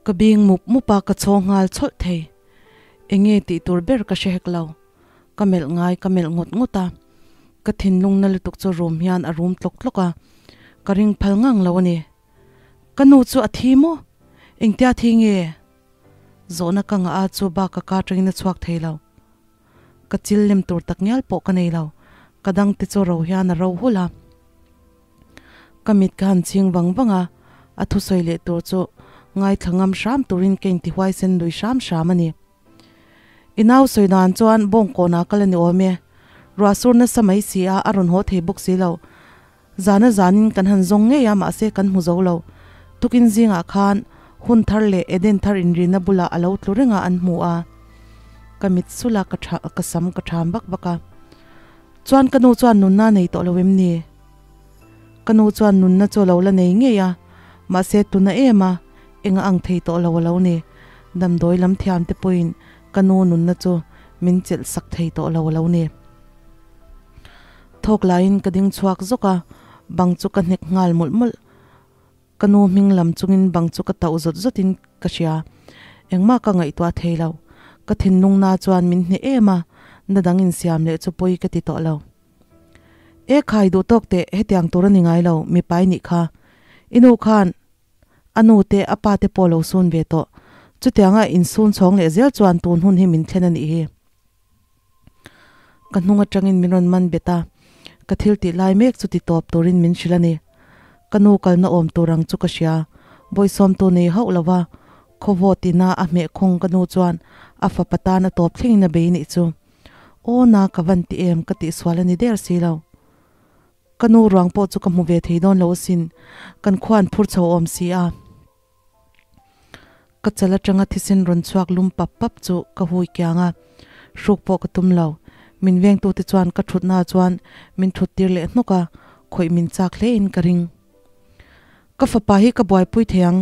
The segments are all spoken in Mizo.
Ka bing mup mup a, ka chhaw nghal chhawlh thei. Enge tih tur ber ka hre hek lo. Ka melh ngai ka melh ngawt ngawt a. Ka thinlung na lutuk chu rum hian a rum tlawk tlawk a, ka ring phal ngang lo a ni. Ka nu chu a thi maw? Engtia thi nge? Zawhna ka ngah a chu bak ka ka atangin a chhuak thei lo. Ka chil lem tur tak ngial pawh ka nei lo. Ka dang te chu ro hian a ro hulh a. Ka mit ka han chhing vang vang a, a thusawi leh tur chu ngaithla ngam hram turin ka inti huaisen lui hram hram a ni. I nau sawi dan chuan bawngkawnah kal a ni awm e. Ruah sur nasa mai si a, a rawn haw thei bawk si lo. Zana zanin kan han zawng ngei a mahse kan hmu zo lo. Tukin zingah khan hun thar leh Eden thar inrina bulah a lo tlu reng a an hmu a. Ka mit sulh a ka tha ka sam ka tham vak vak a. Chuan ka nu chuan nunna nei tawh lo em ni? Ka nu chuan nunna chu a lo la nei ngei a mahse tuna em a enga ang thei tawh lo a lo ni. Damdawi lam thiam te pawhin ka nu nunna chu min chelh sak thei tawh lo a lo ni. Thawk laiin ka ding chhuak zawk a, bang chu ka hnek nghal mawlh mawlh. Ka nu hming lam chungin bang chu ka tauh zawt zawtin ka hria. Engmah ka ngaihtuah thei lo. Ka thinlung na chuan min hneh em a, na dang insiam leh chu pawi ka ti tawh lo. E khai duh tawk teh, hetiang tur a ni ngai lo, mipa i nih kha. I nu khan A nu te, a pa te pawh lo sun ve tawh. Chutianga insun chhawng leh zel chuan tun hun hi min thlen a nih hi. Ka hnung atangin min rawn man bet a, ka thil tih lai mek chu ti tawp turin min hrilh a ni. Ka nu kalna awm tur ang chu ka hria, bawisawmtu nei hauh lo va, khawvaw tina a hmeh khawng ka nu chuan a fapa tan a tawp thlengin a bei nih chu. Aw na ka van ti em ka tihsual a ni der si lo. Ka nu ruang pawh chu ka hmu ve thei dawn lo asin, kan khua an phur chho awm si a. Ka chal atanga thisen rawn chhuak lum pap pap chu ka hui kiang a, hruk pawh ka tum lo. Min vengtute chuan ka thutna chuan min thut tir leh hnawk a, khawih min chak hle in ka ring. Ka fapa hi ka buaipui thei ang,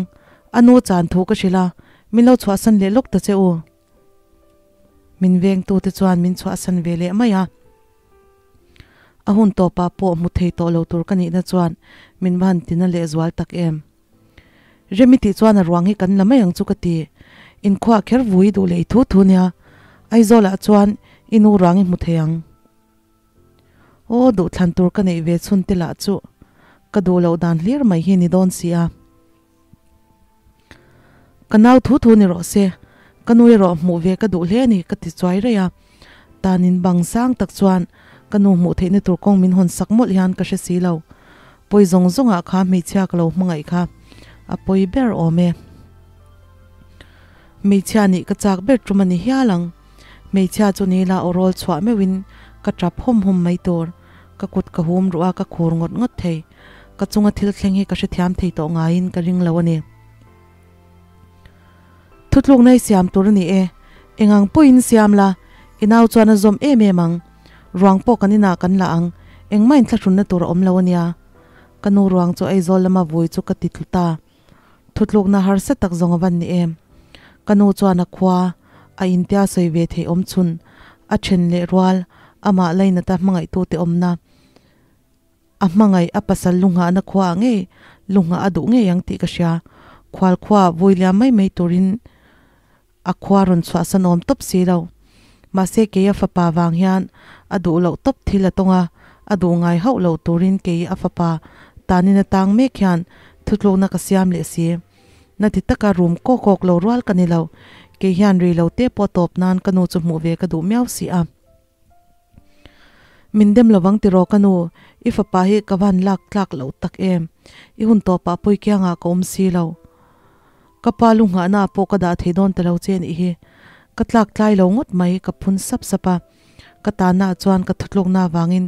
a nu chan thu ka hrilh a, min lo chhuahsan leh lawk ta che u. Min vengtute chuan min chhuahsan ve leh mai a. A hun tawpah pawh hmu thei tawh lo tur ka nihna chuan min va han tina lehzual tak em. Remi tih chuan a ruang hi kan la mai ang chu ka ti. Inkhuah kher vui duh leh i thu thu nia. Aizawlah chuan i nu ruang i hmu thei ang. Aw duhthlan tur ka neih ve chhun te lah chu ka duh loh dan hlir mai hi ni dawn si a. Ka nau thu thu ni rawh se, ka nu erawh hmuh ve ka duh hle a ni ka ti chuai raih a. Tanin bang sang tak chuan ka nu hmuh theihna tur kawng min hawn sak mawlh hian ka hre si lo. Pawi zawng zawngah kha hmeichhia ka lo hmangaih kha a pawi ber awm e. Hmeichhia nih ka chak ber tum a ni hial ang. Hmeichhia chu ni la awrawl chhuah meuhin ka tap hawm hawm mai tur. Ka kut ka hum ruh a ka khur ngawt ngawt thei. Ka chunga thil thleng hi ka hrethiam thei tawh ngaiin ka ring lo a ni. Thutlukna i siam tur a ni e. Engang pawhin siam la, i nau chuan a zawm em em ang. Ruang pawh kan inah kan la ang, engmah inthlahrunna tur a awm lo a nia. Ka nu ruang chu Aizawl lama vui chu ka ti tlu ta. Thutlukna harsa tak zawng a van ni em. Ka nu chuan a khua, a intia sawi ve theih awm chhun, a then leh rual, amah lainata hmangaihtute awmna, A hmangaih a pasal lu nghahna khua ah ngei lu nghah a duh ngei ang tih ka hria. Khual khua vui liam mai mai turin a khua rawn chhuah san awm tawp si lo. Mahse kei a fapa vang hian a duh loh tawp thil a tawng a, a duh ngai hauh lo turin kei a fapa tanin a tang mek hian thutlukna ka siam leh si. Na ti taka rum kawk kawk lo rual ka ni lo. Kei hian rei lo te pawh tawp nan ka nu chu hmuh ve ka duh miau si a. Min dem lovang tiraw ka nu, i fapa hi ka van lak tlak loh tak em, i hun tawpah pawi kiangah ka awm si lo. Ka pa lu nghahna ah pawh ka dah thei dawn ta lo che nih hi, ka tlak tlai lo ngawt mai ka phun sap sap a, ka tahna ah chuan ka thutlukna avangin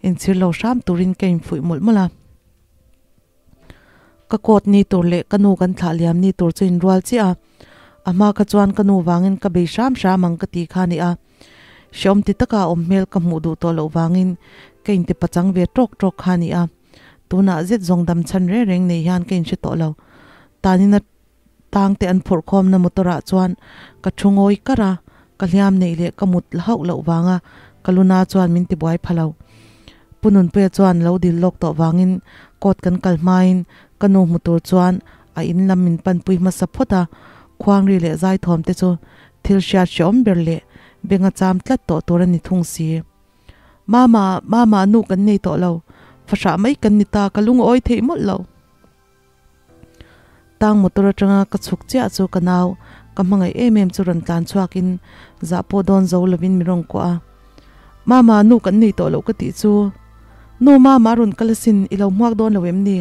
inchhir lo hram turin ka infuih mawlh mawlh a. Ka coat ni tur leh ka nu kan thlah liam ni tur chu inrual chiah a, a hma kha chuan ka nu vangin ka bei hram hram ang ka ti kha a ni a. Hreawm ti taka a awm hmel ka hmuh duh tawh loh vangin ka inti pachang ve tawk tawk kha a ni a. Tunah zet zawng dam chhan reng reng nei hian ka inhre tawh lo. Tanina tang te an phurh khawmna motor ah chuan ka thu ngawi kar a, ka hliam neih leh ka mut hauh loh vanga ka luna chuan min ti buai pha lo. Pu Nunpuia chuan lo dil lawk tawh vangin court kan kal hmain ka nu hmu tur chuan a in lam min panpui hmasa phawt a, Khuangri leh zaithawm te chu thil hriat hreawm ber leh benga cham tlat tawh tur a ni thung si. Mama, Mama nu kan nei tawh lo, fahrah mai kan ni ta, ka lungawi theih mawlh lo. Tang motor atanga ka chhuk chiah chu ka nau ka hmangaih em em chu rawn tlan chhuakin zah pawh dawn zo lovin min rawn kuah a. Mama, nu kan nei tawh loh ka tih chu. Nu, Mama a rawn kal asin, i lo hmuak dawn lo em ni?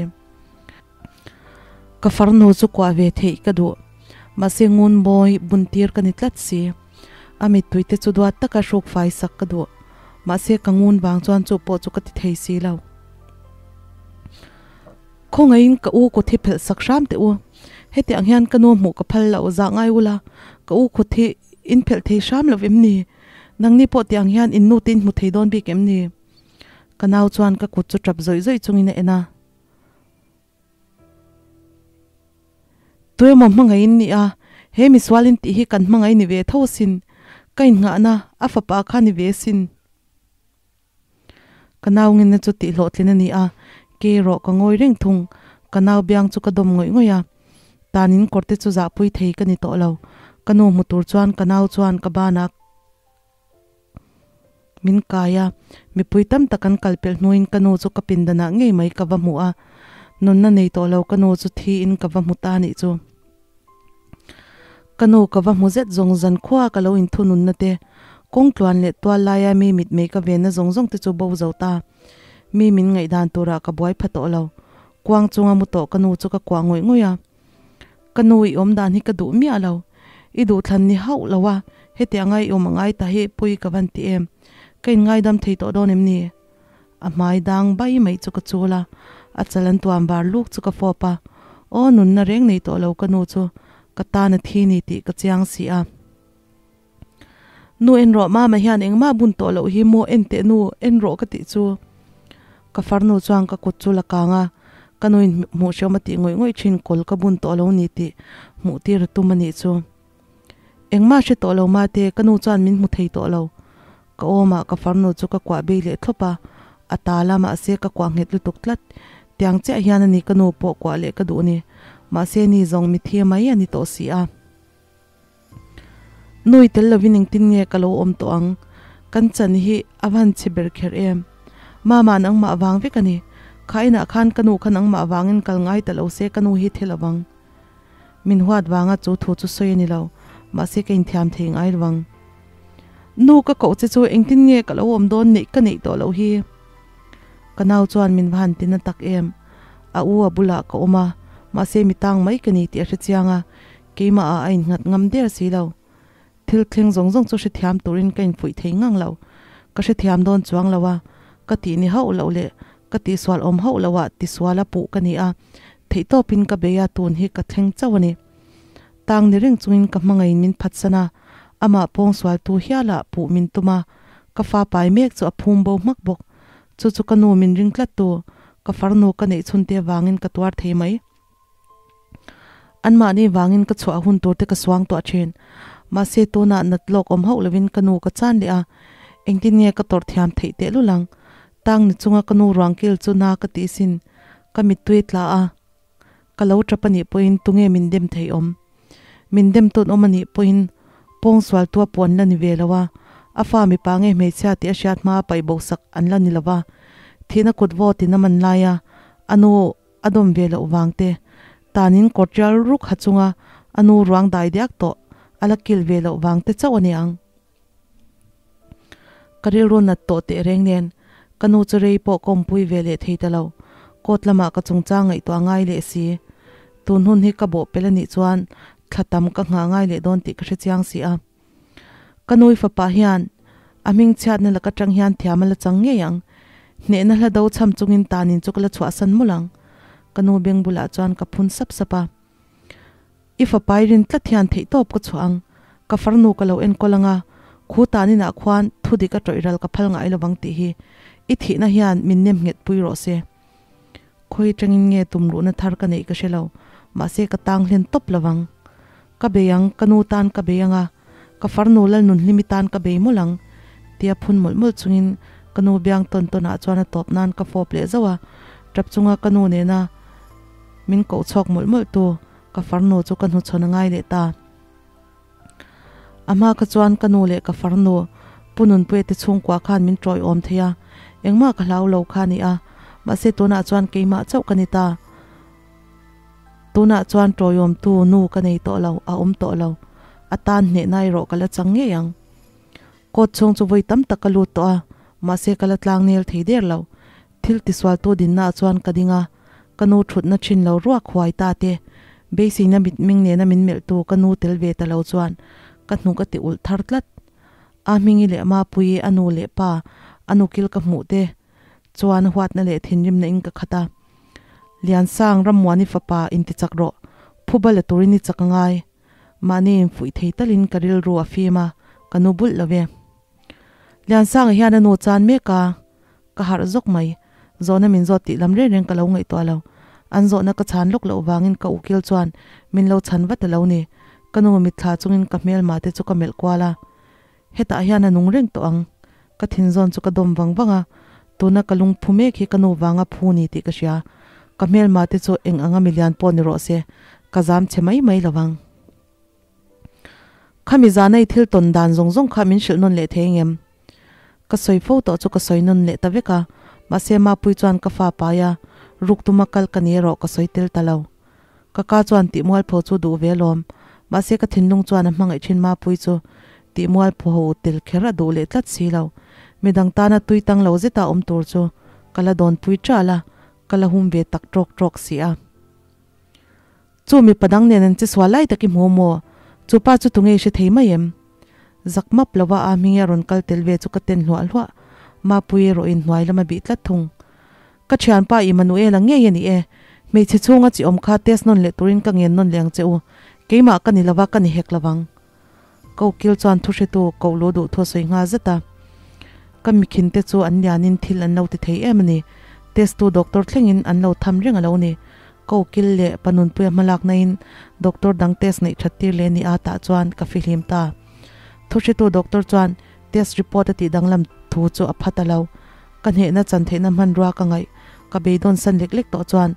Ka farnu chu kuah ve theih ka duh. Mahse ngun mawi bun tir ka ni tlat si. A mittui te chu duat taka hruk fai sak ka duh. Mahse ka ngun vang chuan chu pawh chu ka ti thei si lo. Khawngaihin ka u kut hi phelh sak hram teh u. Heti ang hian ka nu hmuh ka phal loh zah ngai ula, ka u kut hi in phelh thei hram lo em ni? Nangni pawh ti ang hian in nu te in hmu thei dawn bik em ni? Ka nau chuan ka kut chu tap zawih zawih chungin a en a. Tuemaw hmangaihin ni a, he misualin tih hi kan hmangaih ni ve tho asin, ka innghahna a fapa kha ni ve asin. Ka nau ngenna chu tih hlawhtlin a ni a, ke erawh ka ngawi reng thung, ka nau biang chu ka dawm ngawih ngawih a. Tanin kawrte chu zahpui thei ka ni tawh lo, ka nu hmu tur chuan ka nau chuan ka banah Min kai a, mipui tam tak an kal pelh hnuin ka nu chu ka pindanah ngei mai ka va hmu a, nunna nei tawh lo ka nu chu thiin ka va hmu ta anih chu. Ka nu ka va hmu zet zawng zan khua ka lo inthu nunna te, kawng tluan leh tual laia mi mitmei ka venna zawng zawng te chu bo zo ta. Mi min ngaihdan turah ka buai pha tawh lo. Kuang chunga mu tawh ka nu chu ka kuah ngawih ngawih a. Ka nu i awm dan hi ka duh miah lo. I duhthlan ni hauh lo a, heti anga i awm angai ta hi pui ka van ti em. Ka inngaidam thei tawh dawn em ni? A hmai dang bai mai chu ka chul a, a chal an tuam var luk chu ka fawp a. Aw nunna reng nei tawh lo ka nu chu ka tan a thi ni tih ka chiang si a. Nu en rawh mama hian engmah bun tawh loh hi maw en teh nu en rawh ka tih chu. Ka farnu chuan ka kut chu la kang a, ka nu in hmuh hreawm a tih ngawih ngawih thin kawl ka bun tawh lo ni tih hmuh tir a tum a nih chu. Engmah hre tawh lo mate ka nu chuan min hmu thei tawh lo. Ka awmah ka farnu chu ka kuah bei leh thlawp a, a tal a mahse ka kuah nghet lutuk tlat. Tiang chiah hian a ni ka nu pawh kuah leh ka duh ni. Mahse ni zawng mithi mai a ni tawh si a. Nui tel lovin engtin nge ka lo awm tawh ang? Kan chan hi a van chhe ber kher em? Mama nangmah vang vek a ni. Kha inah khan ka nu kha nangmah vangin kal ngai ta lo se ka nu hi thil avang. Min huat vanga chu thu chu sawi a ni lo, mahse ka inthiam thei ngai lo ang. Nu ka koh che chu engtin nge ka lo awm dawn neih ka neih tawh loh hi? Ka nau chuan min va han ti na tak em? A u a bulah ka awm a, mahse mi tang mai ka ni tih a hrechiang a, Keimah ah a innghat ngam der si lo. Thil thleng zawng zawng chu hrethiam turin ka infuih thei ngang lo. Ka hrethiam dawn chuang lo a, ka tih ni hauh loh leh ka tihsual awm hauh loh ah tisual a puh ka ni a, theihtawpin ka bei a tun hi ka thleng chauh a ni. Tang ni reng chungin ka hmangaiin min phatsan a, amah pawngsualtu hialah puh min tum a, ka fa pai mek chu a phum bo hmak bawk. Chu chu ka nu min ring tlat tu, ka farnu ka neih chhunte vangin ka tuar thei mai. Anmahni vangin ka chhuah hun tur te ka suang tuah thin. Mahse tunah nat lawk awm hauh lovin ka nu ka chan leh a, engtin nge ka tawrh thiam theih teh lul ang? Tang ni chunga ka nu ruang kil chu na ka tih sin, ka mittui tla a, ka lo tap anih pawhin tunge min dem thei awm? Min dem tun awm anih pawhin pawngsual tua puan la ni ve lo a, a fa mipa nge hmeichhia tih a hriat hma paih bo sak an la ni lo va, thihna kut vawt in a man lai a, a nu A dawm ve loh vang te, tanin kawr tial ruk ha chunga a nu ruang dai diak tawh a la kil ve loh vang te chauh a ni ang. Ka rilru nat tawh teh reng nen ka nu chu rei pawh ka awmpui ve leh thei ta lo, court lamah ka chungchang ngaihtuah ngai leh si. Tun hun hi ka bawh pel a nih chuan thla tam ka nghah ngai leh dawn tih ka hre chiang si a. Ka nui fapa hian a hming chhiatna laka tang hian thiam a la chang ngei ang. Hnehna hla do chham chungin tanin chu ka la chhuahsan mawlh ang. Ka nu beng bulah chuan ka phun sap sap a. I fapa i rin tlat hian theihtawp ka chhuah ang. Ka farnu ka lo enkawl ang a, khu taninah khuan thu dik a tawih ral ka phal ngai lovang tih hi i thihna hian min nem nghet pui rawh se. Khawi tangin nge tum luhna thar ka neih ka hre lo, mahse ka tang hlen tawp lovang. Ka bei ang, ka nu tan ka bei ang a, ka farnu Lalnunhlimi tan ka bei mawlh ang, tia phun mawlh mawlh chungin ka nu biang tawn tawnah chuan a tawp nan ka fawp leh zauh a, tap chunga ka nu nena min koh chhuak mawlh mawlh tu ka farnu chu ka hnuchhawn a ngai leh ta. A hma kha chuan ka nu leh ka farnu Pu Nunpuia te chhungkua khan min tawiawm thei a, engmah ka hlau lo kha a ni a, mahse tunah chuan keimah chauh ka ni ta. Tunah chuan tawiawmtu nu ka nei tawh lo, a awm tawh lo. A tan hnehna erawh ka la chang ngei ang. Court chhung chu vawi tam tak ka lut tawh a, mahse ka la tlang nel thei der lo. Thil tisualtu dinnaah chuan ka ding a, ka nu thutna thin lo ruak huai ta te, beiseina mitmeng nena min melhtu ka nu tel ve ta lo chuan ka hnuk a ti ulh thar tlat. A hmingi leh Mapuii a nu leh pa a nukil ka hmuh te chuan huatna leh thinrimna in ka khat a. Liansang Rammuani fapa intichak rawh, phuba la turin i chak a ngai. Mahni infuih thei talin ka rilru a fim a, ka nu bulh lo e. Liansanga hian a nu chan mek a, ka harh zawk mai. Zawhna min zawt tih lam reng reng ka lo ngaihtuah lo. An zawhna ka chhan lawk loh vangin ka ukil chuan min lo chhan vat a lo ni. Ka nu mitthla chungin ka hmelma te chu ka melh kual a. Hetah hian a nung reng tawh ang. Ka thinzawn chu ka dawm vang vang a, tuna ka lung phu mek hi ka nu vanga phu ni tih ka hria. Ka hmelma te chu eng anga milian pawh ni rawh se, ka zam che mai mai lo vang. Khami zana i thil tawn dan zawng zawng kha min hrilh nawn leh thei engem? Ka sawi fo tawh chu ka sawi nawn leh ta vek a, mahse Mapui chuan ka fa pai a, ruk tuma kal ka ni erawh ka sawi tel ta lo. Ka ka chuan tih mualpho chu duh ve alawm, mahse ka thinlung chuan a hmangaih thin Mapui chu tih mualpho tel kher a duh leh tlat si lo. Midang tana tui tang lo zeta awm tur chu ka la dawnpui ṭal a, ka la hum ve tak ṭawk ṭawk si a. Chu mipa dang nen an che sual lai tak i hmu maw? Chu pa chu tunge i hre thei mai em? Zak map lova a hming a rawn kal tel ve chu ka ten hluah hluah. Mapuii erawh in hnuai lam a bih tlat thung. Ka thianpa Immanuela ngei a ni e. Hmeichhe chhunga chi awm kha test nawn leh turin ka ngen nawn leh ang che u. Keimah ka ni lova ka ni hek lovang. Ko kil chuan thu hretu koh lu duh thu a sawi nghal zet a. Ka mikhin te chu an lianin thil an lo ti thei em a ni. Test tu doctor thlengin an lo tham reng a lo ni. Ko kil leh pa nunpuia hmalakna in doctor dang test neih that tir leh ni a tah chuan ka fihlim ta. Thu hretu doctor chuan test report a tih danglam thu chu a phat a lo. Ka hnehna chan theihna hmanrua ka ngaih ka beidawn san lek lek tawh chuan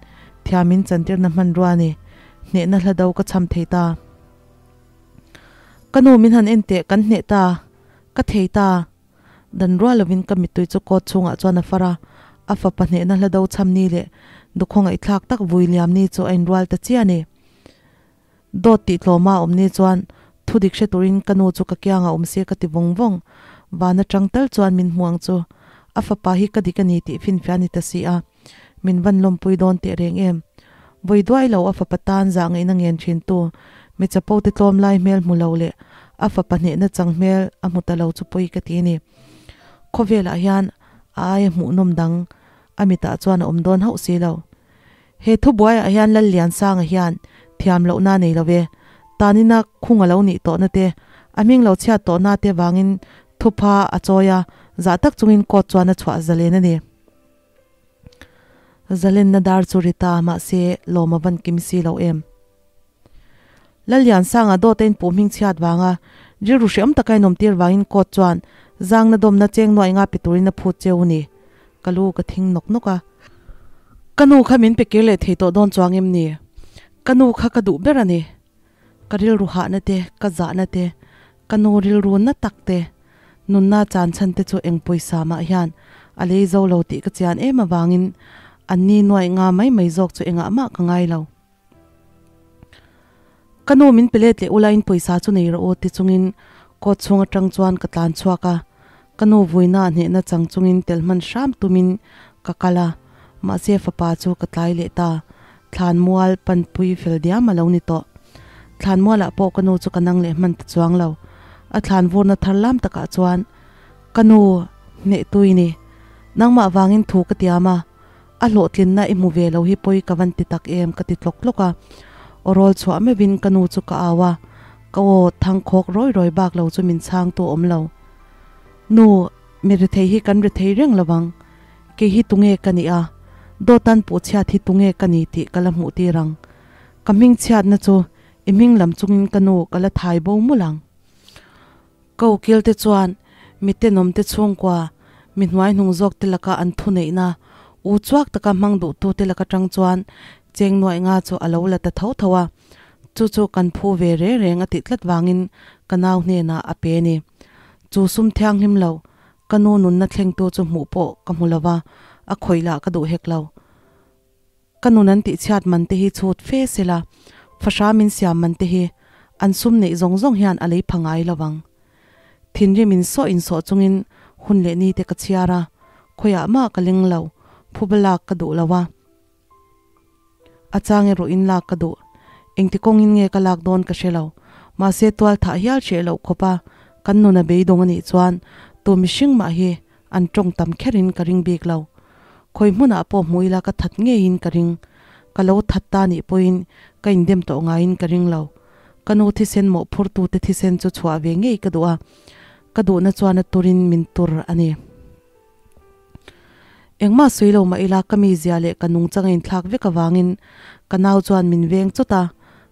thiamin chantirna hmanrua a ni. Hnehna hla do ka cham thei ta. Ka nu min han en teh kan hneh ta, ka thei ta. Dan rual lovin ka mittui chu coat chhungah chuan a far a, a fapa hnehna hla do chham ni leh dukhawng thlak tak vui liam ni chu a inrual ta chiah a ni. Dawt tih tlawma a awm ni chuan thu dik hre turin ka nu chu ka kiangah awm se ka ti vawng vawng. Van atang tal chuan min hmu ang chu. A fapa hi ka dik a ni tih finfiah a ni ta si a. Min van lawmpui dawn teh reng em? Vawi duai lo a fapa tan zah ngaihna ngen thin tu, mi chapo te tlawm lai hmel hmu lo leh a fapa hnehna chang hmel a hmu ta lo chu pawi ka ti a ni. Khawvelah hian a aia hmuhnawm dang a mitah chuan a awm dawn hauh si lo. He thubuaiah hian Lalliansanga hian thiam lohna a nei lo ve. Tanina khung a lo nih tawhna te, a hming lo chhiat tawhna te vangin thupha a chawi a, zah tak chungin court chuan a chhuah zalen a ni. Zalenna dar chu ri ta mahse lawm a van kim si lo em. Lalliansanga dawt a inpuh hming chhiat vanga rilru hreawm taka inawm tir vangin court chuan zangna dawmna cheng nuaih nga pe turin a phut cheu ni. Ka lu ka thing nawk nawk a. Ka nu kha min pe kir leh thei tawh dawn chuang em ni? Ka nu kha ka duh ber a ni. Ka rilru hahna te, ka zahna te, ka nu rilru na tak te, nunna chan chhan te chu eng pawisa mah hian a lei zo lo tih ka chian em avangin an ni nuaih nga mai mai zawk chu engah mah ka ngai lo. Ka nu min pe let leh ula in pawisa chu nei rawh u ti chungin court chhung atang chuan ka tlan chhuak a, ka nu vuina hnehna chang chungin tel hman hram tumin ka kal a, mahse fapa chu ka tlai leh ta. Thlanmual panpui fel diam a lo ni tawh. Thlanmualah pawh ka nu chu ka nang leh hman ta chuang lo. A thlan vurna thar lam takah chuan, Ka nu, hnehtui ni. Nangmah vangin thu ka tiam a, a hlawhtlinna i hmu ve lo hi pawi ka van ti tak em ka ti tlawk tlawk a. Aw rawl chhuah meuhin ka nu chu ka au a, ka aw thangkhawk rawi rawi bak lo chu min chhangtu a awm lo. Nu, mi rethei hi kan rethei reng lo vang. Kei hi tunge ka nih a, dawtan puh chhiat hi tunge ka ni tih ka la hmuh tir ang. Ka hming chhiatna chu i hming lam chungin ka nu ka la thai bo mul ang. Ka ukil te chuan mi tenawm te chhungkua, mi hnuai hnung zawk te laka an thuneihna u chuak taka hmang duhtu te laka tang chuan cheng nuaih nga chu a lo la ta tho tho a. Chu chu kan phu ve reng reng a tih tlat vangin ka nau hnenah a pe a ni. Chu sum thianghlim lo, ka nu nunna thlengtu chu hmuh pawh ka hmu lo va, a khawih lah ka duh hek lo. Ka nun an tihchhiat man te hi chhut fe sela, fahra min siam man te hi an sum neih zawng zawng hian a lei pha ngai lo vang. Thinrim in sawh in sawh chungin hun leh ni te ka chhiar a, khawiah mah ka leng lo, phuba lak ka duh lo a. A chang erawh in lak ka duh. Engti kawngin nge ka lak dawn ka hre lo. Mahse tual thah hial hreh loh khawp a, kan nun a beidawng a nih chuan tu mihring mah hi an tawng tam kherin ka ring bik lo. Khawi hmunah pawh hmu ila ka that ngeiin ka ring. Ka lo that ta nih pawhin ka indem tawh ngaiin ka ring lo. Ka nu thisen mawhphurtute thisen chu chhuah ve ngei ka duh a, ka duhna chuan a turin min tur a ni. Engmah sawi lo mah ila ka mizia leh ka nungchang a inthlak vek avangin ka nau chuan min veng chawt a,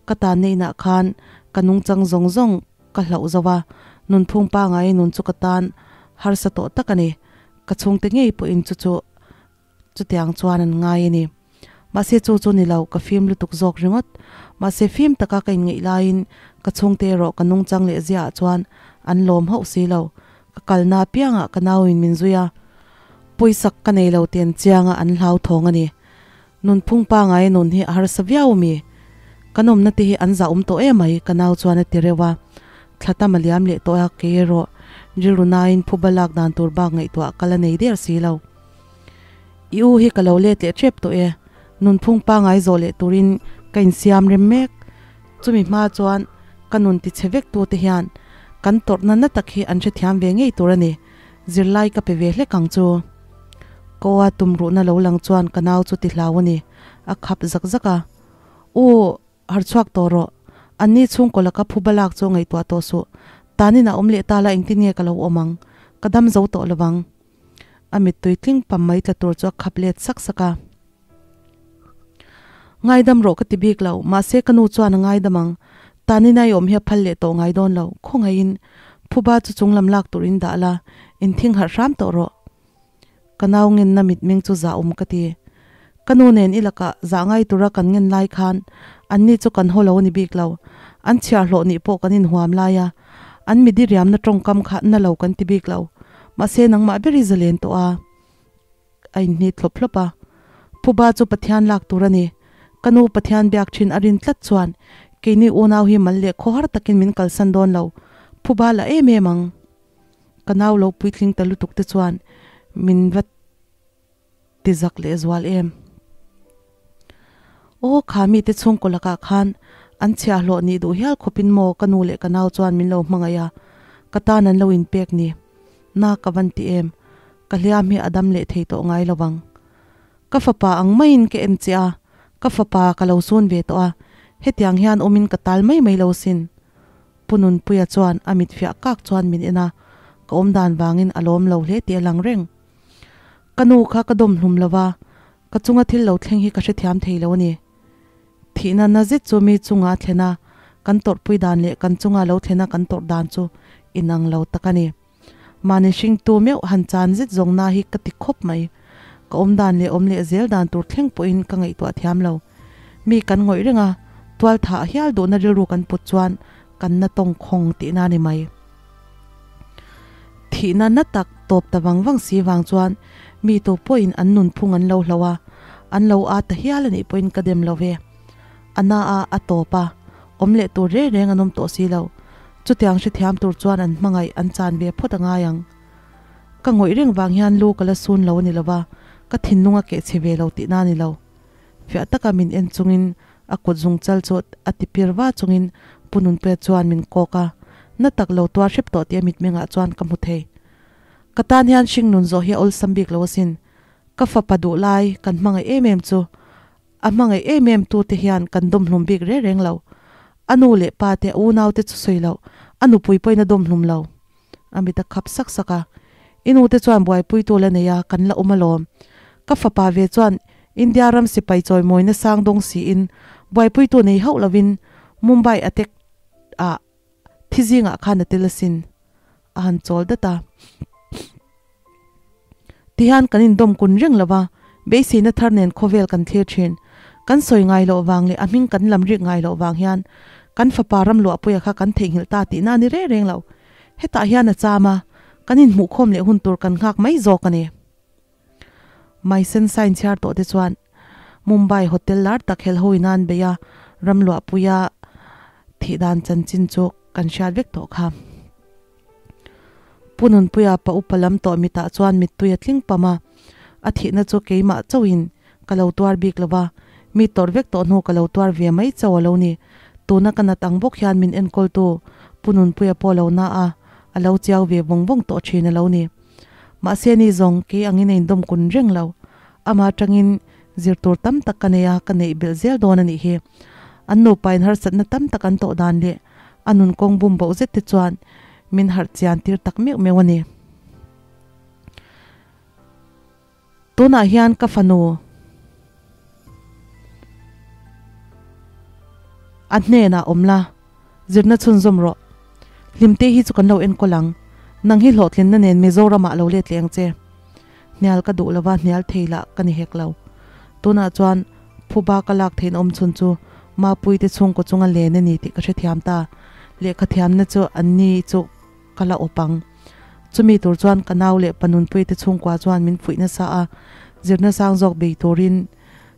ka tan na inah khan ka nungchang zawng zawng ka hlauh zo a, nunphung pangai nun chu ka tan harsa tawh tak a ni. Ka chhungte ngei pawhin chu chu chutiang chuan an ngai a ni. Mahse chu chu ni lo, ka fim lutuk zawk ringawt. Mahse fim taka ka inngeih laiin ka chhungte erawh ka nungchang leh ziaah chuan an lawm hauh si lo. Ka kalna apiangah ka nauin min zui a, pawisak ka nei lo tian chianga an hlauthawng a ni. Nunphung pangai nun hi a harsa viau ami? Ka nawmna te hi an zah awm tawh emai ka nau chuan a ti reuh a. Thla tam a liam leh tawh a, kei erawh rilru nain phuba lak dan tur bak ngaihtuah ka la nei der si lo. I u hi ka lo let leh tep tawh e, nunphung pangai zawh leh turin ka insiam rem mek. Chumi hma chuan ka nun tichhe vek tu te hian kan tawrhna na tak hi an hrethiam ve ngei tur a ni, zirlai ka pe ve hlek ang chu. Koa tumruhna lo lang chuan ka nau chu ti hlau a ni, a khap zak zak a. U, harchhuak tawh rawh. Anni chhungkaw laka phuba lak chu ngaihtuah tawh suh. Tanin a awm leh ta la engtin nge ka lo awm ang? Ka dam zo tawh lovang. A mittui tling pam mai tla tur chu a khap let sak sak a. Ngaidam rawh ka ti bik lo, mahse ka nu chuan a ngaidam ang. Tanin a i awm hi a phal leh tawh ngai dawn lo, khawngaihin phuba chu chunglam lak turin dah la, inthing harh hram tawh rawh. Ka nau ngenna mitmeng chu zah awm ka ti. Ka nu nen i lakah zah ngai tura kan ngen lai khan anni chu kan haw lo a ni bik lo. An chhiahhlawh nih pawh kan inhuam lai a, an midi riamna tawngkam kha na lo kan ti bik lo. Mahse nangmah ber i zalen tawh a. A inhnit hlawp hlawp a. Phuba chu Pathian lak tur a ni. Ka nu Pathian biak thin a rin tlat chuan keini unau hi mal leh khawhar takin min kalsan dawn lo. Phuba la em em ang. Ka nau lo puitling ta lutuk te chuan min va ti zak leh zual em. Aw kha mite chhungkaw lakah khan an chhiahhlawh nih duh hial khawpin maw ka nu leh ka nau chuan min lo hmangaih a, ka tan an lo inpek ni. Na ka van ti em, ka hliam hi a dam leh thei tawh ngai lo vang. Ka fapa ang maiin ka en che a, ka fapa ka lo sun ve tawh a, hetiang hian awmin ka tal mai mai lo sin. Pu Nunpuia chuan a mit fiah kak chuan min en a, ka awm dan vangin a lawm lo hle tih a lang reng. Ka nu kha ka dawm hlum lo va, ka chunga thil lo thleng hi ka hrethiam thei lo a ni. Thihna na zet chu mi chunga a thlen a, kan tawrhpui dan leh kan chunga lo thlen a kan tawrh dan chu inang lo tak a ni. Mahni hringtu meuh han chan zet zawng na hi ka ti khawp mai. Ka awm dan leh awm leh zel dan tur thleng pawhin ka ngaihtuah thiam lo. Mi kan ngawih reng a, tual thah hial duhna rilru kan put chuan kan na tawng khawng tihna a ni mai. Thihna na tak tawp ta vang vang si vang chuan mi tu pawhin an nunphung an lo hloh a, an lo â ta hial a nih pawhin ka dem lo ve. A na a, a tawp a, awm leh tur reng reng an awm tawh si lo. Chutiang hrethiam tur chuan an hmangaih an chan ve phawt a ngai ang. Ka ngawih reng vang hian lu ka la sun lo a ni lo va, ka thinlung a kehchhe ve lo tihna a ni lo. Fiah taka min en chungin a kut zung chal chu a ti pir va chungin Pu Nunpuia chuan min kawk a, na tak lo tuar hrep tawh tih a mitmengah chuan ka hmu thei. Ka tan hian hringnun zawh hi a awlsam bik lo asin. Ka fapa duh lai kan hmangaih em em chu A hmangaih em em tu te hian kan dawmhlum bik reng reng lo. A nu leh pa te, a unau te chu sawi loh, a nupui pawhin a dawmhlum lo. A mit a khap sak sak a. I nu te chuan buaipuitu la nei a, kan la awm alawm. Ka fapa ve chuan India ram sipai chawimawina sang dawng siin buaipuitu nei hauh lovin Mumbai attack ah thi zingah khan a tel asin. A han chawl dat a. Tihian kan indawm kun reng lo va, beiseina thar nen khawvel kan thlir thin. Kan sawi ngai loh vang leh a hming kan lam rik ngai loh vang hian kan fapa ram luahpuia kha kan theihnghilh ta tihna a ni reng reng lo. Hetah hian a cham a, kan inhmuhkhawm leh hun tur kan nghak mai zawk a ni. Mai sen sign chhiar tawh te chuan Mumbai hotel lar tak helh ho in an bei a, ram luahpuia thih dan chanchin chu kan hriat vek tawh kha. Pu Nunpuia pa upa lam tawh mitah chuan mittui a tling pam a, a thihna chu keimah chauhin ka lo tuar bik lo va, mi tawrh vek tawh hnu ka lo tuar ve mai chauh a lo ni. Tuna ka nat ang bawk hian min enkawltu Pu Nunpuia pawh lo na a, a lo chiau ve vawng vawng tawh thin a lo ni. Mahse ni zawng kei angin a indawm kun reng lo. Amah atangin zir tur tam tak ka nei a, ka neih belh zel dawn a nih hi. An nupa in harsatna tam tak an tawh dan leh a nun kawng bum boh zet te chuan min harh chian tir tak meuh meuh a ni. Tunah hian ka fanu a hnenah awm la, zirna chhunzawm rawh. Hlimte hi chu kan lo enkawl ang. Nang hi hlawhtlinna nen Mizoramah lo let leh ang che. Hnial ka duh lova hnial thei lah ka ni hek lo. Tunah chuan phuba ka lak theihna awm chhun chu Mapuite chhungkaw chunga len a ni tih ka hrethiam ta. Lehkha thiamna chu anni chu ka la awp ang. Chumi tur chuan ka nau leh pa Nunpuite chhungkua chuan min fuih nasa a, zirna sang zawk bei turin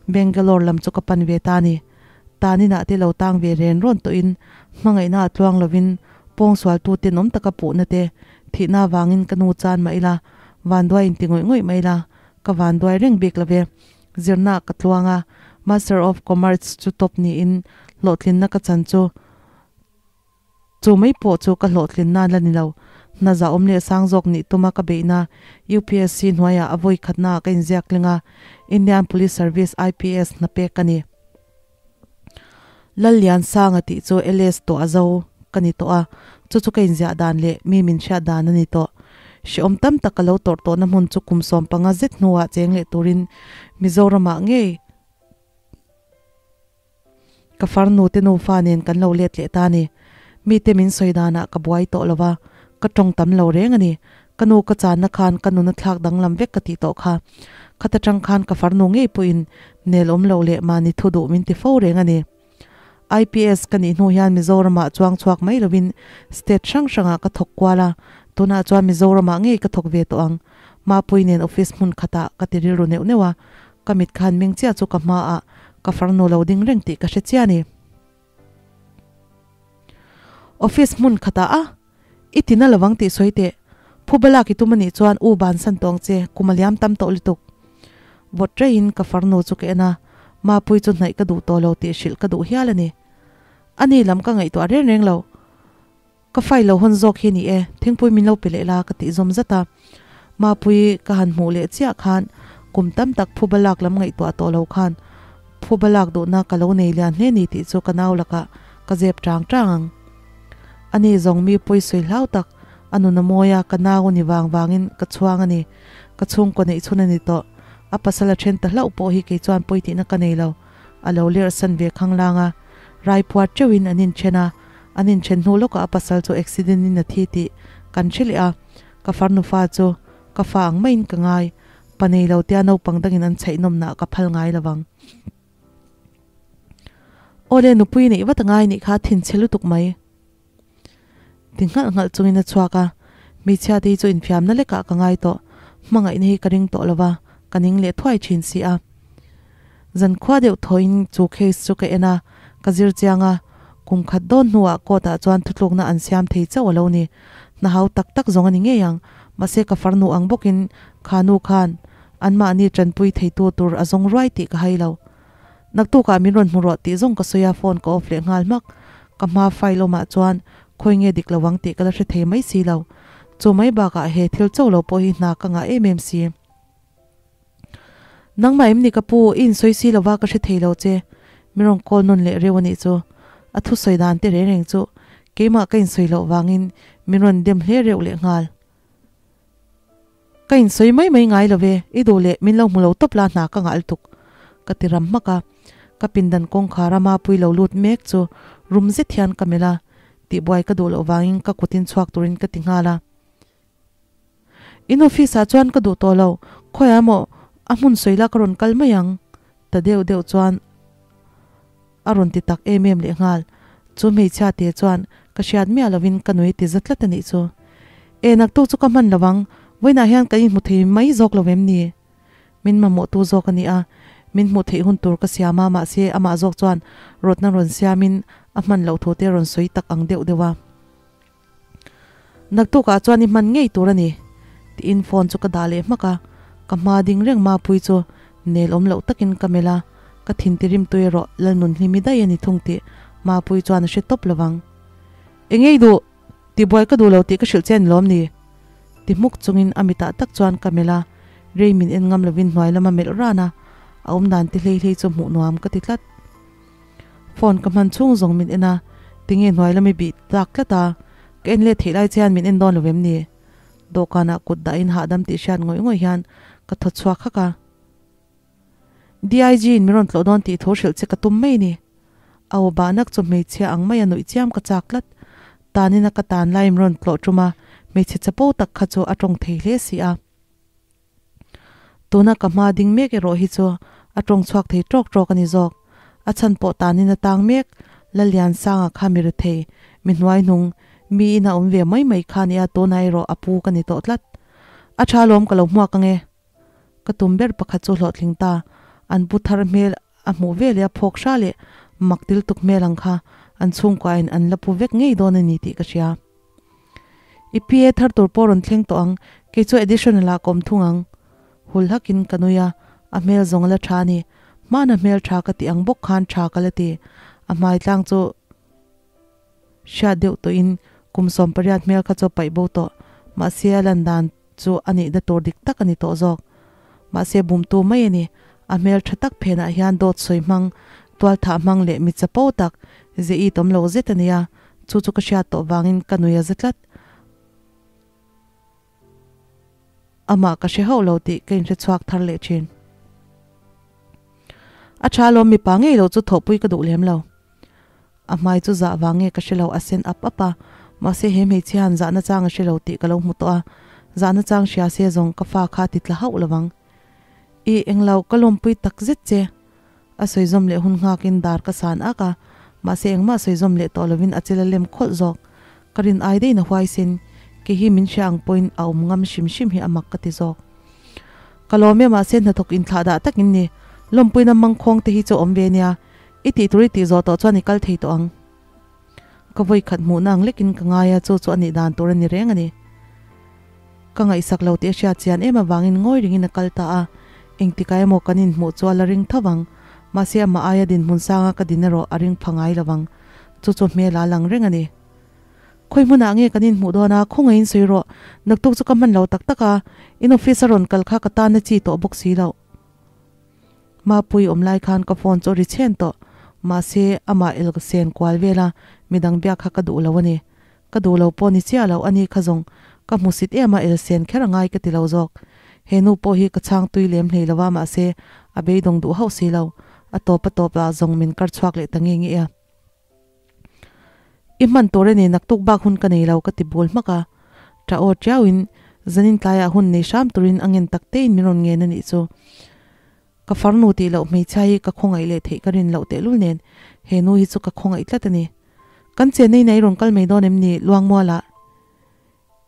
Bangalore lam chu ka pan ve ta a ni. Taninah te lo tang ve ren rawn tawhin hmangaihna a tluang lovin pawngsualtu tenawm taka puhna te thihna avangin ka nu chan mah ila vanduai inti ngawih ngawih mai ila ka vanduai reng bik love. Zirna ka tluang a, Master of Commerce chu top niin hlawhtlinna ka chan chu Chu mai pawh chu ka hlawhtlin nan la ni lo. Hna zahawm leh sang zawk nih tuma ka beihna UPSC hnuaiah a vawi khatnaah ka inziak tling a, Indian Police Service, IPS, hna pek ka ni. Lalliansanga tih chu LS tawh a zo ka ni tawh a, chu chu ka inziah dan leh mi min hriat dan a ni tawh. Hrehawm tam tak ka lo tawrh tawhna hmun chu kum 15 zet hnuah cheng leh turin Mizoramah ngei Ka farnu te nufa nen kan lo let leh ta a ni. Mite min sawi danah ka buai tawh lo va, ka tawng tam lo reng a ni. Ka nu ka channa khan ka nuna thlak danglam vek ka tih tawh kha. Khata tang khan ka farnu ngei pawhin nel awm loh leh mahni thu duh min ti fo reng a ni. IPS ka nih hnu hian Mizoramah chuang chhuak mai lovin state hrang hrangah ka thawk kual a, tunah chuan Mizoramah ngei ka thawk ve tawh ang. Mapui nen office hmun khatah ka ti rilru neuh neuh a, Ka mit khan meng chiah chu ka hmaah ka farnu lo ding reng tih ka hre chiah a ni. Office hmun khatah a, i tina lovang tih sawi teh. Phuba lak i tum a nih chuan u bansan tawng che, kum a liam tam tawh lutuk. Vawt reiin ka farnu chu ka en a, Mapui chu hnaih ka duh tawh lo tih hrilh ka duh hial a ni. Ani lam ka ngaihtuah reng reng lo. Ka file lo hawn zawk hi ni e, thingpui min lo pe leh la ka tih zawm zat a. Mapui ka han hmuh leh chiah khan kum tam tak phuba lak lam ngaihtuah tawh lo khan phuba lak duhna ka lo nei lian hle ni tih chu ka nau lakah ka zep tang tang ang. Ani zawng mi pawi sawi hlau tak, a nun a mawi a, ka nau a ni vang vangin ka chhuang a ni. Ka chhungkaw neih chhun a ni tawh. A pasal a then ta hlauh pawh hi kei chuan pawi tihna ka nei lo. A lo lerh san ve khanglang a, raipuar teuhin an inthen a, An inthen hnu lawkah a pasal chu accident in a thi tih kan hre leh a, ka farnu fa chu ka fa ang maiin ka ngai, pa nei lo tia naupang dangin an chhaih nawmnah ka phal ngai lo vang. Awle nupui neih vat a ngai nih kha thinchhe lutuk mai. Ti nghalh nghalh chungin a chhuak a, hmeichhia te hi chu infiamna lekah ka ngai tawh, hmangaihna hi ka ring tawh lo va, ka ning leh thuai thin si a. Zankhua deuh thawhin chu case chu ka en a, ka zir chiang a, kum khat dawn hnuah court ah chuan thutlukna an siam thei chauh a lo ni. Hna hau tak tak zawng a ni ngei ang, mahse ka farnu ang bawkin kha nu khan anmahni tanpui theitu tur a zawng ruai tih ka hai lo. Naktukah min rawn hmu rawh tih zawng ka sawi a, phone ka off leh nghal hmak. Ka hma file awmah chuan khawi nge dik lo ang tih ka la hre thei mai si lo. Chu mai bakah he thil chauh lo pawh hi hna ka ngah em em si. Nangmah em ni ka pu, i insawi si lova ka hre thei lo che. Min rawn call nawn leh reuh a nih chu. A thusawi dan te reng reng chu keimah ka insawi loh vangin min rawn dem hle reuh leh nghal. Ka insawi mai mai ngai lo ve, i duh leh min lo hmu lo tawp la hna ka ngah lutuk ka ti ram hmak a. Ka pindan kawngkhar a mapui lo lut mek chu rum zet hian ka melh a, tihbuai ka duh loh vangin ka kutin chhuak turin ka ti nghal a. In office ah chuan ka duh tawh lo, khawiah emaw a hmun sawi la ka rawn kal mai ang ta deuh deuh chuan A rawn ti tak em em lehnghal. Chu hmeichhia te chuan ka hriat miah lovin ka nui ti za tlat a nih chu. E naktuk chu ka hman lo ang, vawiinah hian kan inhmu thei mai zawk lo em ni? Min mamawhtu zawk a ni a, min hmuh theih hun tur ka siam a, mahse amah zawk chuan rawtna rawn siamin a hman loh thu te rawn sawi tak ang deuh deuh a. Naktukah chuan i hman ngei tur a ni, tiin phone chu ka dah leh hmak a, ka hma ding reng Mapui chu nel awm loh takin ka melh a, ka thin ti rim tui erawh Lalnunhlimi daih a ni thung tih Mapui chuan a hre tawp lovang. Engei duh? Tibuai ka duh lo tih ka hrilh che a ni lawm ni? Ti hmuk chungin a mitah tak chuan ka melh a, rei min en ngam lovin hnuai lama melh ran a, a awm dan ti hlei hlei chu hmuh nuam ka ti tlat. Phone ka hman chhung zawng min en a, tinge hnuai lami bih tak tlat a, ka en let theih lai che hian min en dawn lo em ni? Dawhkanah kut dahin hahdam tih hriat ngawih ngawih hian ka thaw chhuak hak a. DIG in min rawn tlawh dawn tih thu hrilh che ka tum mai ni. A aw bahnak chu hmeichhia ang maia nuih chiam ka chak tlat. Tanina ka tan lai min rawn tlawh tum a, hmeichhe chapo tak kha chu a tawng thei hle si a. Tuna ka hma ding mek erawh hi chu a tawng chhuak thei tawk tawk a ni zawk. A chhan pawh tanin a tang mek, Lalliansanga kha mi rethei, mi hnuaihnung, mi ina awm ve mai mai kha nia tunah erawh a pu ka ni tawh tlat. A tha lawm ka lo hmuak ange. Ka tum ber pakhat chu hlawhtling ta, an pu thar hmel a hmuh ve leh a phawk hra leh mak til tuk hmel ang kha an chhungkuain an la pu vek ngei dawn a ni tih ka hria. I PA thar tur pawh rawn thleng tawh ang, kei chu additional ah ka awm thung ang. Hul hakin ka nui a, a hmel zawng a la tha a ni. Hmana hmel tha ka tih ang bawk khan tha ka la ti. A hmai tlang chu hriat deuh tawhin kum 18 hmel kha chu a paih bo tawh. Mahse a lan dan chu a nihna tur dik tak a ni tawh zawk. Mahse bumtu mai a ni. A hmel tha tak phenah hian dawt sawi hmang, tualthah hmang leh mi chapo tak, ze it awm lo zet a ni a. Chu chu ka hriat tawh vangin ka nui a za tlat. Amah ka hre hauh lo tih ka inhre chhuak thar leh thin. A tha alawm mipa ngei lo chu thawhpui ka duh lem lo. A hmai chu zah vang nge ka hre lo a sen ap ap a, mahse he hmeichhia han zahna chang a hre lo tih ka lo hmu tawh a, zahna chang hria se zawng ka fa kha ti tla hauh lovang. I englo ka lawmpui tak zet che. A sawi zawm leh hun nghakin dar ka san ak a, mahse engmah sawi zawm leh tawh lovin a chil a lem khawlh zawk. Ka rin ai deihin a huaisin, kei hi min hria ang pawhin a awm ngam hrim hrim hi a mak ka ti zawk. Ka lawm e mahse hnathawk inthlah dah takin ni, lawmpuina mangkhawng te hi chu awm ve nia, i tih tur i tih zawh tawh chuan i kal thei tawh ang. Ka vawi khat hmuhna ang lekin ka ngai a, chu chu a nih dan tur a ni reng a ni. Ka ngaihsak lo tih a hriat chian em avangin ngawi ringin a kal ta a, engtikah emaw kan inhmuh chu a la ring tho vang. Mahse amah aia dinhmun sanga ka din erawh a ring pha ngai lo vang. Chu chu hmel a lang reng a ni. Khawi hmunah nge kan inhmuh dawn a, khawngaihin sawi rawh. Naktuk chu ka hman lo tak tak a, in office a rawn kal kha ka tan a chi tawh bawk si loh. Mapui awm lai khan ka phone chu a ri chhen tawh. Mahse, amah elg sen kual vela midang biak kha ka duh lo a ni. Ka duh lo pawh ni chiah lo a ni kha zawng ka hmusit em a el sen kher a ngai ka ti lo zawk. He nu pawh hi ka chhang tui lem hlei lo a mahse a beidawng duh hauh si lo. A tawp a tawp ah zawng min kar chhuak leh ta nge nge a. I hman tur a ni naktuk bak hun ka nei lo ka ti bul hmak a. Tah aw tiau in zanin tlaiah hun nei hram turin a ngen tak te in min rawn ngen a nih chu. Ka farnu tih loh hmeichhia hi ka khawngaih leh theih ka rin loh tehlul nen he nu hi chu ka khawngaih tlat a ni. Kan chenna in a i rawn kal mai dawn em ni Luangmualah?